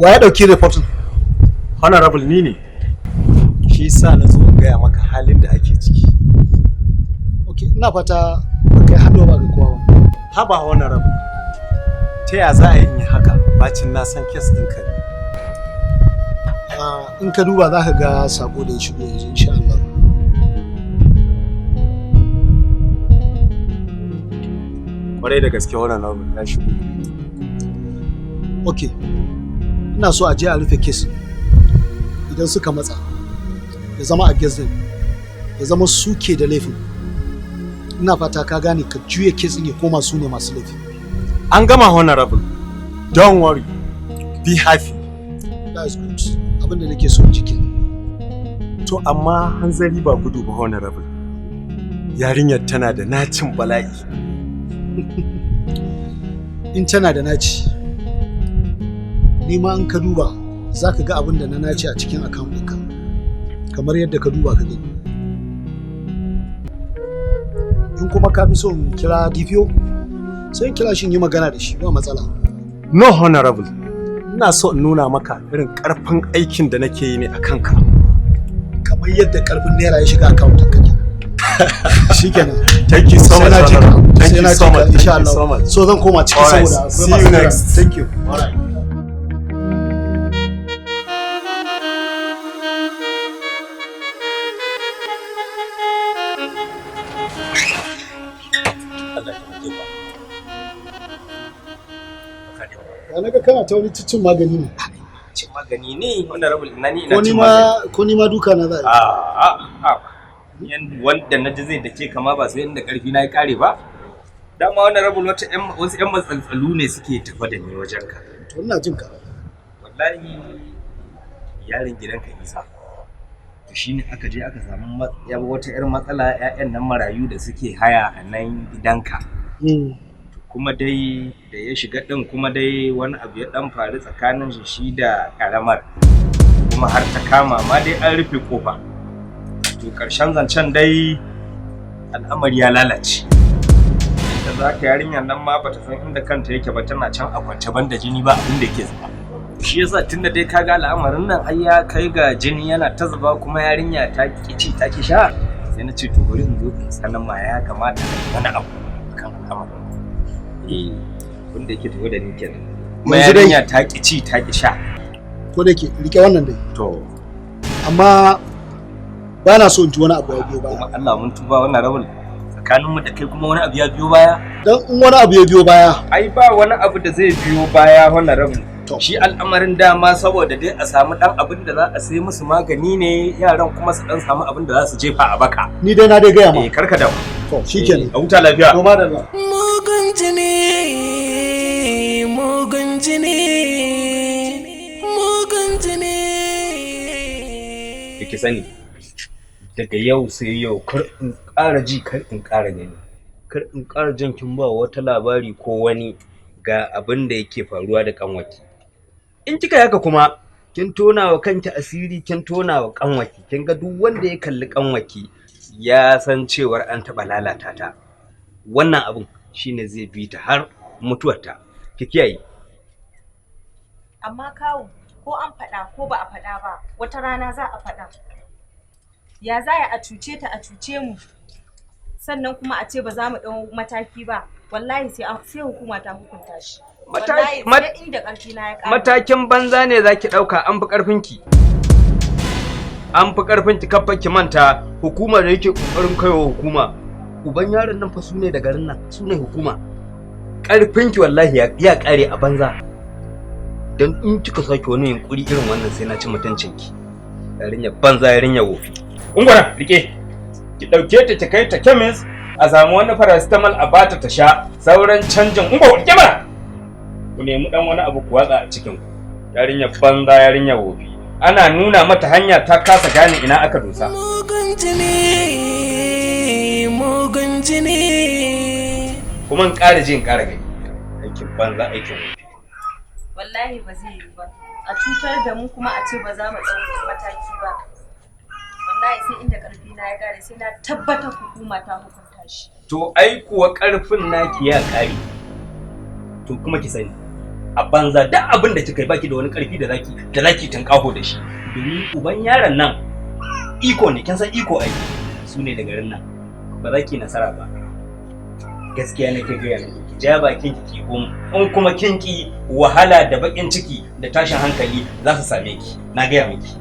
Wa ya dauki report? Honorable, ni ne. Shi yasa na zo in gaya maka halin da ake ciki. Okay, ina fata ba kai hannu ba ga kowa ba. Haba honorable. Ta ya za a yi in yi haka bacin na san case ɗinka ne? In ka duba za ka ga sako da ya shigo yanzu insha Allah. Kwarai da gaske honorable, ya shigo. Okay. Ina so a je a rufe case. Idan suka matsa, ya zama against them, ya zama suke da laifin. Ina fata ka gane, ka juya case ɗin ya koma su ne masu laifi. An gama honorable. Don't worry. Be happy. That is good. Abin da nake so in ji kenan. To amma hanzari ba gudu ba honorable. Yarinyar tana da nacin bala'i. In tana da naci, ni ma in ka duba za ka ga abin da na naci a cikin account ɗinka, kamar yadda ka duba ka gani. In kuma ka fi so in kira DPO, sai in kira shi in yi magana da shi, ba matsala. No honorable. Ina so in nuna maka irin karfin aikin da nake yi ne a kanka. Kamar yadda karfin naira ya shiga account ɗinka kenan. Shikenan. Thank you so Sai much, na ji ka. honorable. Thank Sai you na so ji ka much. insha Thank you so Allah. much. So zan koma ciki All right. saboda akwai See you masu jira. next. Thank you. All right. Allah ya taimake ka. Ya naga kana ta wani cin magani ne. Cin magani ne honorable, ina ni ina Ko ni cin ma magani. ko ni ma duka na za a yi. A a a wanda na ji zai dake kama ba sai inda karfi na ya kare ba. Dama honorable, wata ƴan wasu ƴan matsaltsalu ne suke tafa da ni wajen ka. To ina jin ka. Wallahi yaron gidanka Isa. To shine aka je aka samu wata ƴar matsala, ƴaƴan nan marayu da suke haya a nan gidanka. Kuma dai da ya shiga ɗin, kuma dai wani abu ya ɗan faru tsakanin shi da ƙaramar, kuma har ta kama ma dai an rufe kofa. To ƙarshen zancen dai al'amari ya lalace da za ka yarinyar nan ma bata san inda kanta yake ba, tana can a kwance banda jini ba abin da yake zuba. Shi yasa tunda dai kaga al'amarin nan har ya kai ga jini yana ta zuba, kuma yarinya ta ki ci ta ki sha, sai na ce to bari in zo in sanar ma, ya kamata a yi wani abu akan al'amarin. Eh, wanda yake tafi da ni kenan, kuma Yanzu dai- yarinya ta ki ci ta ki sha. Ko da ke rike wannan dai. To. Amma ba na so in ji wani abu ya biyo baya. Kuma Allah mun tuba wannan rabul, tsakaninmu da kai kuma wani abu ya biyo baya. Dan in wani abu ya biyo baya, Ai ba wani abu da zai biyo baya wannan rabul. To. Shi al'amarin dama saboda dai a samu dan abin da za a sai musu magani ne, yaran kuma su dan samu abin da za su jefa a baka. Ni dai na dai gaya ma. Eh, karka da To shikenan. A huta lafiya. To madalla. Mugun jini, mugun jini, mugun jini. Ki sani, daga yau sai yau, kar in ƙara ji, kar in ƙara gani, kar in ƙara jin kin ba wata labari ko wani ga abin da yake faruwa da kanwaki. In kika haka kuma kin tona wa kanki asiri, kin tona wa kanwaki. Kin ga duk wanda ya kalli kanwaki ya san cewar an taɓa lalata ta. Wannan abin shine zai bi ta har mutuwarta. Ki kiyaye. Amma kawu, ko an faɗa ko ba a faɗa ba, wata rana za a faɗa. Ya za a cuce ta, a cuce mu, sannan kuma a ce ba za mu ɗau mataki ba? Wallahi sai hukuma ta hukunta shi. Wallahi sai inda ƙarfi na ya ƙare. Matakin banza ne zaki ɗauka, an fi ƙarfinki. An fi ƙarfinki. Kafa ki manta, hukumar da yake ƙoƙarin kaiwa hukuma uban yaron nan fa su ne da garin nan, su ne hukuma. Ƙarfinki wallahi ya ƙare a banza, don in kika sake wani yunkuri irin wannan sai na ci mutuncinki. Yarinya banza, yarinya wofi. Ungwara, rike ki ɗauke ta, ki kai ta kemis a samu wani paracetamol a bata ta sha. Sauran canjin ungo, rike mana, ku nemi dan wani abu ku watsa a cikin ku. Yarinya banza, yarinya wofi, ana nuna mata hanya ta kasa gane ina aka dosa. Mugun jini, mugun jini. Kuma in ƙara ji in ƙara gani, aikin banza, aikin wofi. Wallahi ba zai yiwu ba, a cutar da mu kuma a ce ba za mu ɗau mataki ba. Wallahi sai inda ƙarfi na ya ƙare, sai na tabbatar hukuma ta hukunta shi. To ai kuwa ƙarfin naki ya ƙare. To kuma ki sani A banza duk abin da kika yi, baki da wani karfi da zaki tunƙaho da shi. Domin uban yaron nan iko ne, kin san iko ai. Su ne da garin nan. Ba za ki nasara ba. Gaskiya nake gaya miki, ki ja bakin ki ki gum. In kuma kin ki, wahala da bakin ciki da tashin hankali za su same ki. Na gaya miki.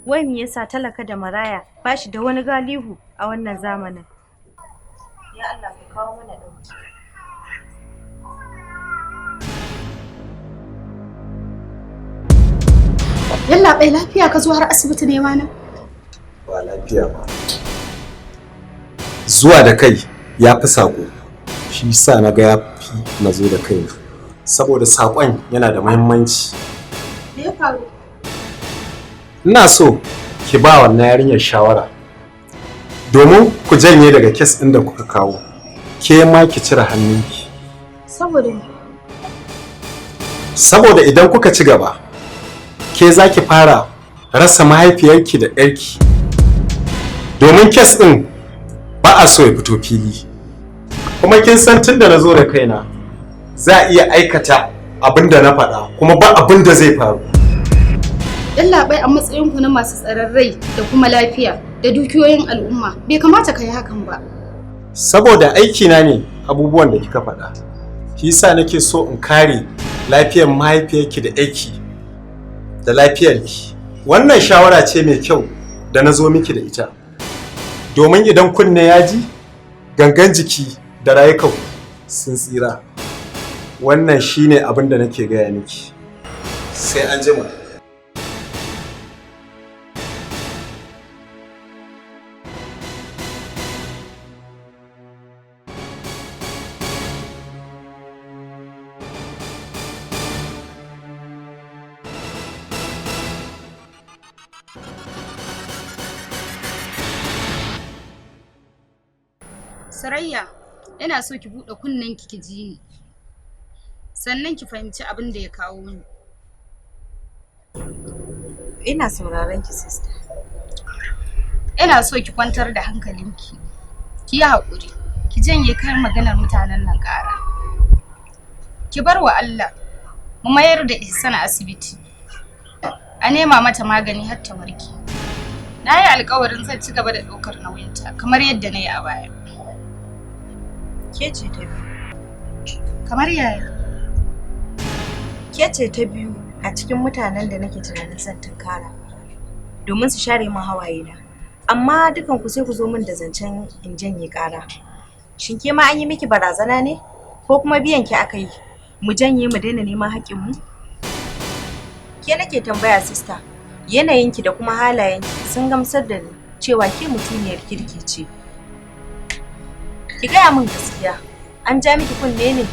Wai me yasa talaka da maraya ba shi da wani galihu a wannan zamanin? Ya Allah, ka kawo mana ɗauki. Yallaɓai, lafiya ka zo har asibiti ne na? Ba lafiya ba. Zuwa da kai ya fi saƙo, shi sa na ga ya fi na zo da kaina. Saboda saƙon yana da muhimmanci. Me ya faru? Ina so ki ba wannan yarinyar shawara domin ku janye daga case ɗin da kuka kawo. Ke ma ki cire hannunki. Saboda me? Saboda idan kuka ci gaba, ke za ki fara rasa mahaifiyarki da 'yarki. Domin case ɗin ba a so ya fito fili. Kuma kin san tun da na zo da kaina, za a iya aikata abin da na faɗa kuma ba abin da zai faru. Yallaɓai, a matsayinku na masu tsaron rai da kuma lafiya da dukiyoyin al'umma, bai kamata ka yi hakan ba. Saboda aikina ne abubuwan da kika faɗa. Shi yasa nake so in kare lafiyar mahaifiyarki da 'yarki da lafiyarki. Wannan shawara ce mai kyau da na zo miki da ita. Domin idan kunne ya ji, gangan jiki da rayukanku sun tsira. Wannan shine abin da nake gaya miki. Sai an jima. Sarayya, ina so ki buɗe kunnen ki ji ni. Sannan ki fahimci abin da ya kawo ni. Ina sauraron ki, sister. Ina so ki kwantar da hankalinki. Ki yi haƙuri, ki janye kayan maganar mutanen nan ƙara. Ki bar wa Allah, mu mayar da Ihsan asibiti. A nema mata magani har ta warke. Na yi alƙawarin zan ci gaba da ɗaukar nauyinta kamar yadda na yi a baya. Ke ce ta biyu. Kamar yaya? Ke ce ta biyu a cikin mutanen da nake tunanin zan tunkara domin su share min hawaye na. Amma dukan ku sai ku zo min da zancen in janye ƙara. Shin ke ma an yi miki barazana ne? Ko kuma biyan ki aka yi? Mu janye, mu daina neman haƙƙin mu? Ke nake tambaya, sister. Yanayinki da kuma halayenki sun gamsar da ni cewa ke mutuniyar kirki ce. Ki gaya min gaskiya, an ja miki kunne ne?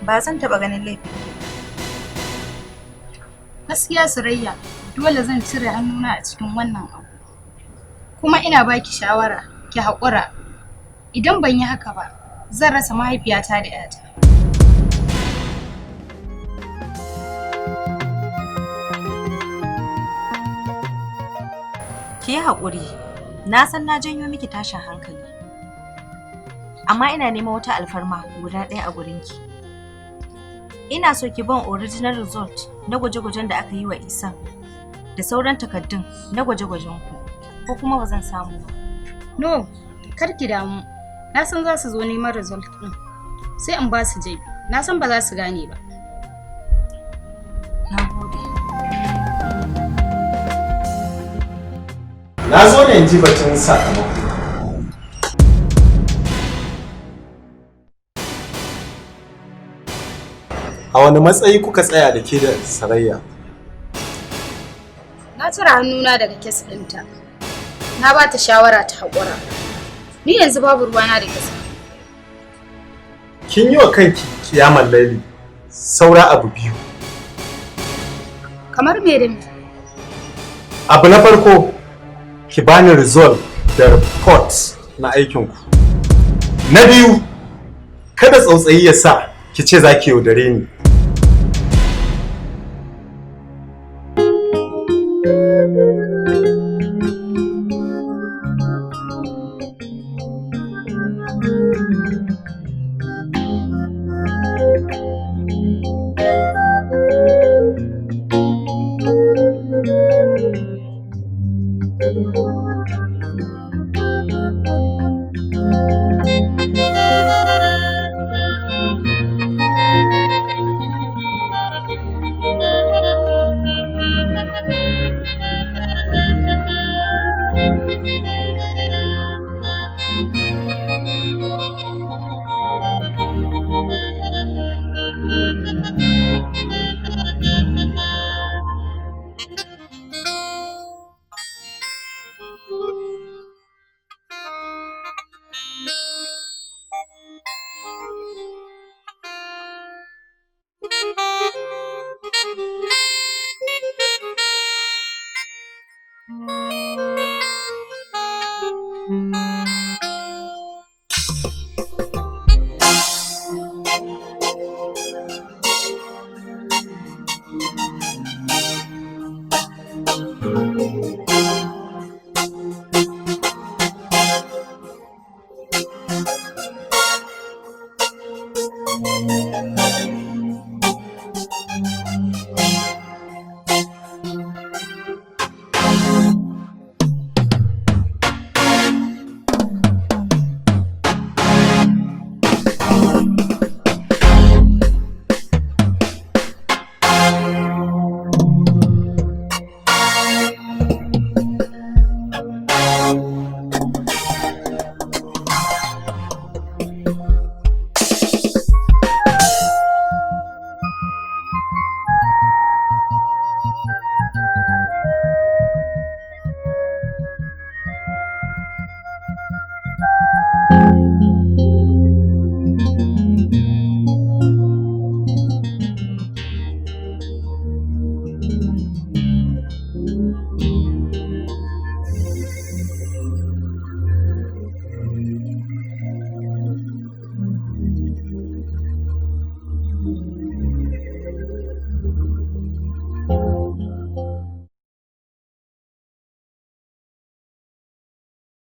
Ba zan taɓa ganin laifin ki ba. Gaskiya Surayya, dole zan cire hannuna a cikin wannan abu. Kuma ina baki shawara, ki haƙura. Idan ban yi haka ba, zan rasa mahaifiyata da 'yata. Ki yi haƙuri, na san na janyo miki tashin hankali. Amma ina neman wata alfarma guda ɗaya a gurinki. Ina so ki ban original result na gwaje-gwajen da aka yi wa Isan da sauran takardun na gwaje-gwajen ku, ko kuma ba zan samu ba. No, kar ki damu. Na san za su zo neman result ɗin. Sai in ba su jabi. Na san ba za su gane ba. Na gode. Na zo ne in ji batun sakamako. A wani matsayi kuka tsaya da ke da Sarayya? Na cire hannuna daga case ɗinta. Na ba ta shawara ta haƙura. Ni yanzu babu ruwana da case. Kin yi wa kanki kiyamar laili, saura abu biyu. Kamar me da me? Abu na farko, ki bani result da report na aikinku. Na biyu, kada tsautsayi ya sa ki ce za ki yaudare ni.